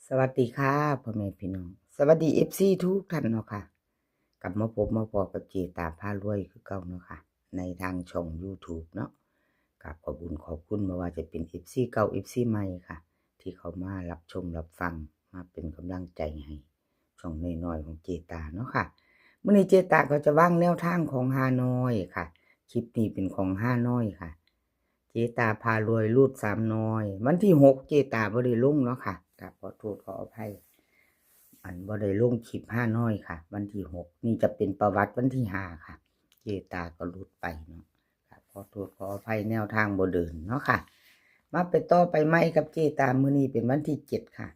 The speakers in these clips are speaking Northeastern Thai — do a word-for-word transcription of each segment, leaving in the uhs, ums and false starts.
สวัสดีค่ะพ่อแม่พี่น้อง สวัสดีเอฟซีทุกท่านเนาะค่ะ กลับมาพบมาพอกับเจตาพารวยคือเก่าเนาะค่ะ ในทางช่องยูทูบเนาะ กราบขอบคุณขอบคุณ บ่ว่าจะเป็นเอฟซีเก่าเอฟซีใหม่ค่ะ ที่เข้ามารับชมรับฟัง มาเป็นกำลังใจให้ช่องน้อยๆของเจตาเนาะค่ะ มื้อนี้เจตาก็จะวางแนวทางของฮานอยค่ะ คลิปนี้เป็นของฮานอยค่ะ เจตาพารวยรูดสามน้อย วันที่หกเจตาบ่ได้ลงเนาะค่ะ กราบขอโทษขออภัย อันบ่ได้ลงคลิปฮานอยค่ะ วันที่หก นี่จะเป็นประวัติวันที่ห้าค่ะ เจตาก็หลุดไปเนาะ กราบขอโทษขออภัย แนวทางบ่เดินเนาะค่ะ มาไปต่อไปใหม่กับเจตา มื้อนี้เป็นวันที่เจ็ดค่ะ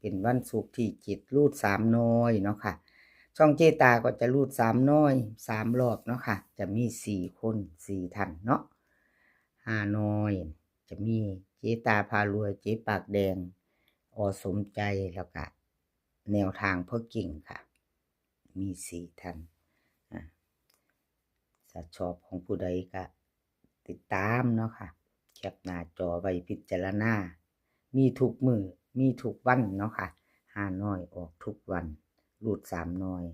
เป็นวันศุกร์ที่เจ็ด รูดสามน้อยเนาะค่ะ ช่องเจตาก็จะรูดสามน้อย สามรอบเนาะค่ะ จะมีสี่คน สี่ท่านเนาะ ฮานอย จะมีเจตาพารวย เจปากแดง อสมใจ แล้วก็แนวทางพ่อกิ่งค่ะ มีสี่ท่าน อ่ะ ถ้าชอบของผู้ใดก็ติดตามเนาะค่ะ แคปหน้าจอไว้พิจารณา มีทุกมื้อ มีทุกวันเนาะค่ะ ฮานอยออกทุกวัน รูดสามน้อย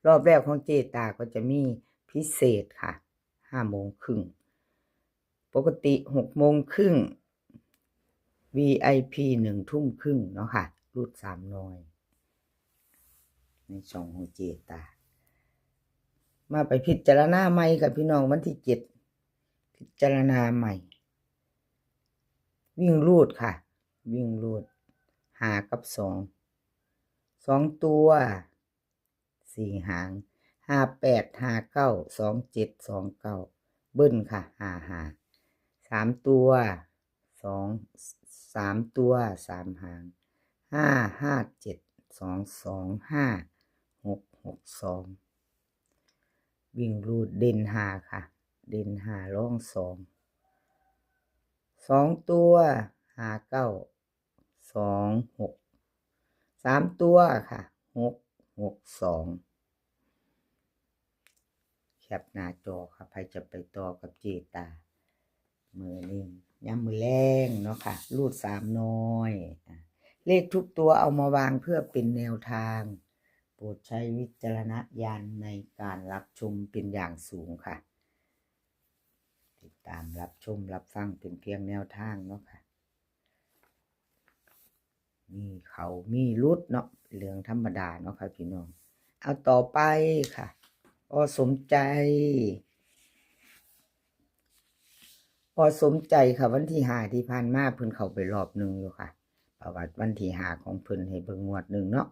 รอบแรกของเจตาก็จะมีพิเศษค่ะ ห้าโมงครึ่ง ปกติหกโมงครึ่ง วีไอพี หนึ่งทุ่มครึ่งเนาะค่ะ รูดสามน้อย ในช่องของเจตา มาไปพิจารณาใหม่ค่ะพี่น้อง วันที่เจ็ด พิจารณาใหม่ วิ่งรูดค่ะ วิ่งรูด ห้ากับสอง สองตัว สี่หาง ห้าแปด ห้าเก้า สองเจ็ด สองเก้า เบิ้ลค่ะ ห้าห้า สามตัว สอง สามตัว สามหาง ห้าห้าเจ็ด สองสองห้า หกหกสอง วิ่งรูดเด่นห้าค่ะ เด่นห้ารองสอง สองตัว ห้าเก้า สองหก สามตัวค่ะ หกหกสอง แคปหน้าจอค่ะ ใครจะไปต่อกับเจตา มื้อนี้ยามมื้อแลงเนาะค่ะ รูดสามน้อย อ่ะ เลขทุกตัวเอามาวางเพื่อเป็นแนวทาง โปรดใช้วิจารณญาณในการรับชมเป็นอย่างสูงค่ะ ติดตามรับชมรับฟังเป็นเพียงแนวทางเนาะค่ะ มีเข้ามีหลุดเนาะ เรื่องธรรมดาเนาะค่ะพี่น้อง เอาต่อไปค่ะ อสมใจ อสมใจค่ะ วันที่ห้าที่ผ่านมาเพิ่นเข้าไปรอบหนึ่งอยู่ค่ะ ประวัติวันที่ห้าของเพิ่นให้เบิ่งงวดหนึ่งเนาะ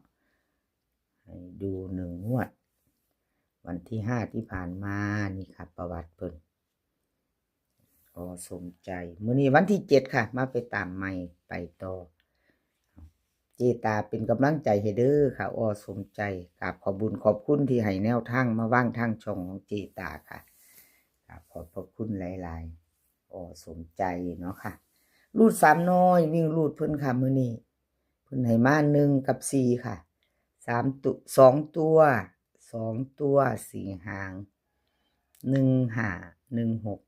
ให้ดูหนึ่งงวด วันที่ห้าที่ผ่านมานี่ค่ะ ประวัติเพิ่น อสมใจ มื้อนี้วันที่เจ็ดค่ะ มาไปตามใหม่ไปต่อ เจตาเป็นกำลังใจให้เด้อค่ะ อสมใจ กราบขอบบุญขอบคุณที่ให้แนวทางมาวางทางช่องของเจตาค่ะ กราบขอบพระคุณหลายๆ อสมใจเนาะค่ะ รูดสามน้อย วิ่งรูดเพิ่นค่ะ มื้อนี้ เพิ่นให้มาหนึ่งกับสี่ค่ะ สามตัว สองตัว สองตัว สี่หาง หนึ่งห้า หนึ่งหก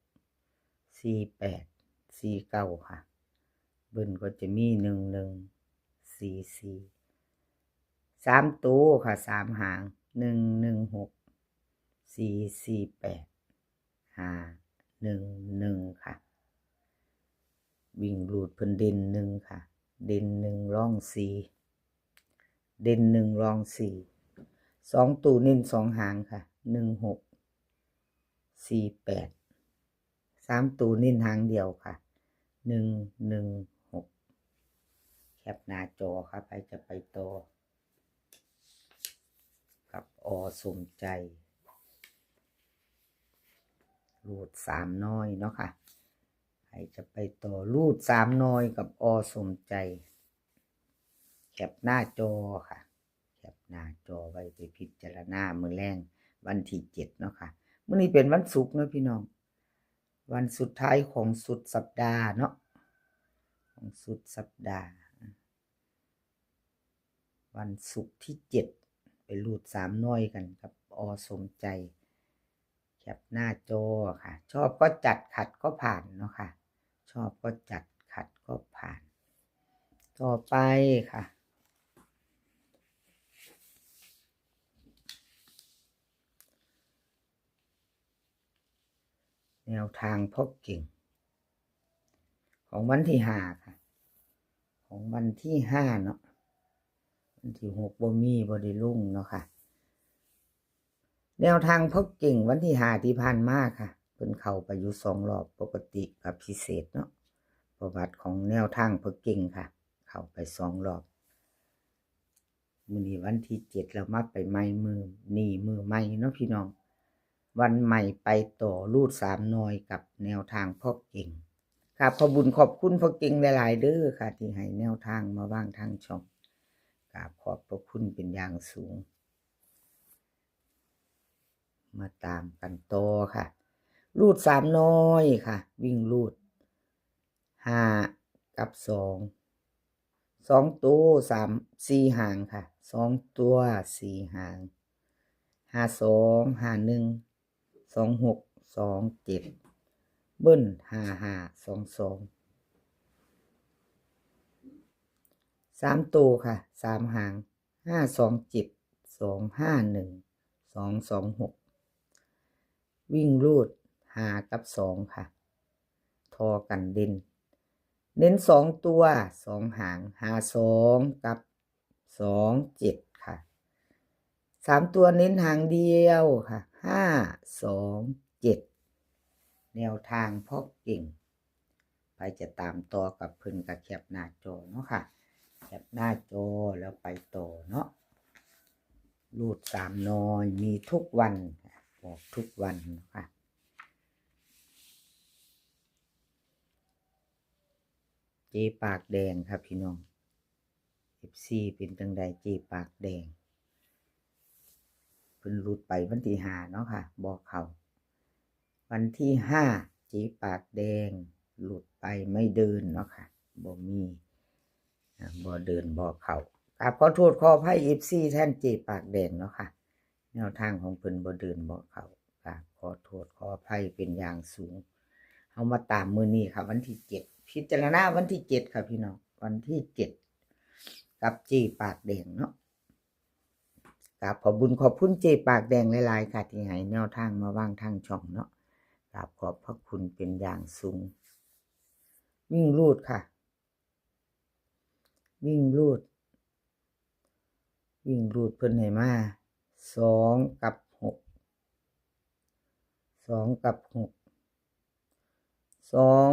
สี่แปด สี่เก้าค่ะ เบิ้ลก็จะมี หนึ่งหนึ่ง สี่สี่ สามตัวค่ะ สามหาง หนึ่งหนึ่งหก สี่สี่แปด ห้าหนึ่งหนึ่งค่ะ วิ่งรูดเพิ่นเด่นหนึ่งค่ะ เด่นหนึ่งรองสี่ เด่นหนึ่งรองสี่ สองตัวเน้นสองหางค่ะ หนึ่งหก สี่แปด สามตัวเน้นหางเดียวค่ะ หนึ่งหนึ่งหก แคปหน้าจอค่ะ ใครจะไปต่อ กับอสมใจ รูดสามน้อยเนาะค่ะ ใครจะไปต่อ รูดสามน้อยกับอสมใจ แคปหน้าจอค่ะ แคปหน้าจอไว้ไปพิจารณามื้อแลงวันที่เจ็ดเนาะค่ะ มื้อนี้เป็นวันศุกร์เนาะพี่น้อง วันสุดท้ายของสุดสัปดาห์เนาะ ของสุดสัปดาห์ วันศุกร์ที่เจ็ด ไปรูดสามน้อยกันกับอสมใจ แคปหน้าจอค่ะ ชอบก็จัด ขัดก็ผ่านเนาะค่ะ ชอบก็จัด ขัดก็ผ่าน ต่อไปค่ะ แนวทางพ่อเก่ง ของวันที่ห้าค่ะ ของวันที่ห้าเนาะ วันที่หกบ่มี บ่ได้ลงเนาะค่ะ แนวทางพ่อเก่งวันที่ห้าที่ผ่านมาค่ะ เพิ่นเข้าไปอยู่สองรอบ ปกติกับพิเศษเนาะ ประวัติของแนวทางพ่อเก่งค่ะ เข้าไปสองรอบ มื้อนี้วันที่เจ็ดแล้ว มาไปใหม่ มื้อนี้มื้อใหม่เนาะพี่น้อง วันใหม่ไปต่อ รูดสามหน่อยกับแนวทางพ่อเก่ง ครับ ขอบบุญขอบคุณพ่อเก่งหลายๆเด้อค่ะ ที่ให้แนวทางมาวางทางช่อง กราบขอบพระคุณเป็นอย่างสูง มาตามกันต่อค่ะ รูดสามหน่อยค่ะ วิ่งรูดห้ากับสอง สองตัวสาม สี่หางค่ะ สองตัวสี่หาง ห้าสอง ห้าหนึ่ง สองหก สองเจ็ด เบิ้ล ห้าห้า สองสอง สามตัวค่ะ สามหาง ห้าสองเจ็ด สองห้าหนึ่ง สองสองหก วิ่งรูดห้ากับสองค่ะ ทอกันเด่น เน้นสองตัวสองหาง ห้าสองกับสองเจ็ดค่ะ สามตัวเน้นหางเดียวค่ะ ห้าสองเจ็ด แนวทางพ่อเก่ง ไปจะตามต่อกับเพิ่นก็แคปหน้าจอเนาะค่ะ แคปหน้าจอแล้วไปต่อเนาะ รูดสามหน่อยมีทุกวันค่ะ บอกทุกวันเนาะค่ะ เจ๊ปากแดงค่ะพี่น้อง เอฟซี เป็นจังใดเจ๊ปากแดง เพิ่นรูดไปวันที่ห้าเนาะค่ะ บ่เข้า วันที่ห้า เจ๊ปากแดง รูดไปไม่เดินเนาะค่ะ บ่มี อ่า บ่เดินบ่เข้า กราบขอโทษขออภัย เอฟซี แทนเจ๊ปากแดงเนาะค่ะ แนวทางของเพิ่นบ่เดินบ่เข้า กราบขอโทษขออภัยเป็นอย่างสูง เฮามาตามมื้อนี้ค่ะ วันที่เจ็ด พิจารณาวันที่เจ็ดค่ะพี่น้อง วันที่เจ็ด กับเจ๊ปากแดงเนาะ กราบขอบบุญขอบคุณเจ๊ปากแดงหลายๆค่ะ ที่ให้แนวทางมาวางทางช่องเนาะ กราบขอบพระคุณเป็นอย่างสูง วิ่งรูดค่ะ วิ่งรูด วิ่งรูดเพิ่นให้มา สองกับหก สองกับหก สอง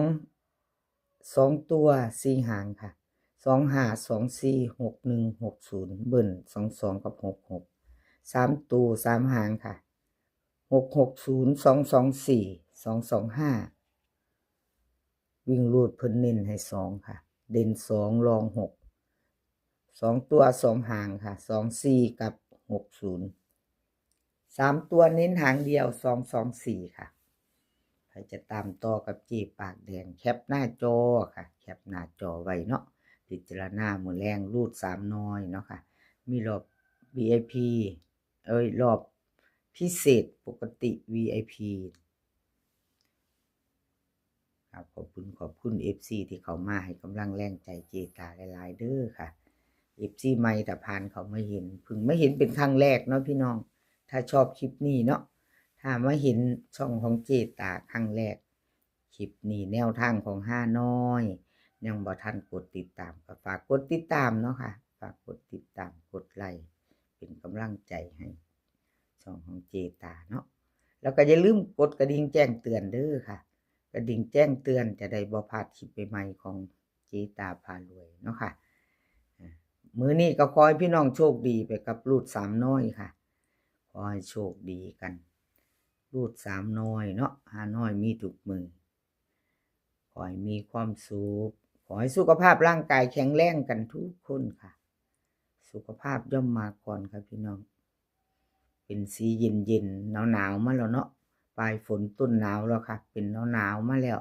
สองตัวสี่หางค่ะ สองห้า สองสี่ หกหนึ่ง หกศูนย์ เบิ้ล สองสอง กับ หกหก สามตัวสามหางค่ะ หกหกศูนย์ สองสองสี่ สองสองห้า วิ่งรูดเพิ่นเน้นให้สองค่ะ เด่นสอง รองหก สองตัวสองหางค่ะ สองสี่ กับ หกศูนย์ สามตัวเน้นหางเดียว สองสองสี่ค่ะ ใครจะตามต่อกับเจ๊ปากแดง แคปหน้าจอค่ะ แคปหน้าจอไว้เนาะ พิจารณามื้อแลง รูดสามหน่อยเนาะค่ะ มีรอบ วีไอพี เอ้ย รอบพิเศษ ปกติ วีไอพี ครับ ขอบคุณ ขอบคุณ เอฟซี ที่เข้ามาให้กำลังแรงใจเจ๊ตาหลายๆเด้อค่ะ เอฟซี ใหม่ถ้าผ่านเข้ามาเห็น เพิ่งมาเห็นเป็นครั้งแรกเนาะพี่น้อง ถ้าชอบคลิปนี้เนาะ ถ้ามาเห็นช่องของเจ๊ตาครั้งแรก คลิปนี้แนวทางของฮานอย ยังบ่ทันกดติดตามก็ฝากกดติดตามเนาะค่ะ ฝากกดติดตาม กดไลค์ เป็นกำลังใจให้ช่องของเจ๊ตาเนาะ แล้วก็อย่าลืมกดกระดิ่งแจ้งเตือนเด้อค่ะ กระดิ่งแจ้งเตือนจะได้บ่พลาดคลิปใหม่ๆของเจ๊ตาพารวยเนาะค่ะ อ่า มื้อนี้ก็ขอให้พี่น้องโชคดีไปกับรูดสามหน่อยค่ะ ขอให้โชคดีกัน รูดสามหน่อยเนาะ ฮานอยมีทุกมื้อ ขอให้มีความสุข ขอให้สุขภาพร่างกายแข็งแรงกันทุกคนค่ะ สุขภาพย่อมมาก่อนค่ะพี่น้อง เป็นสีเย็นๆ หนาวๆมาแล้วเนาะ ปลายฝนต้นหนาวแล้วค่ะ เป็นหนาวๆมาแล้ว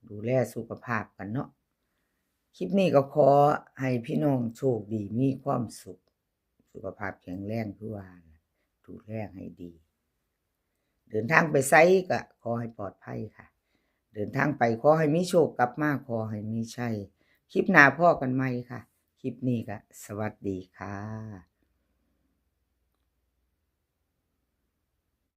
ดูแลสุขภาพกันเนาะ คลิปนี้ก็ขอให้พี่น้องโชคดีมีความสุข สุขภาพแข็งแรงคือว่าล่ะ ดูแลให้ดี เดินทางไปไสก็ขอให้ปลอดภัยค่ะ เดินทางไปขอให้มีโชค กลับมาขอให้มีชัย คลิปหน้าพ้อกันใหม่ค่ะ คลิปนี้ก็สวัสดีค่ะ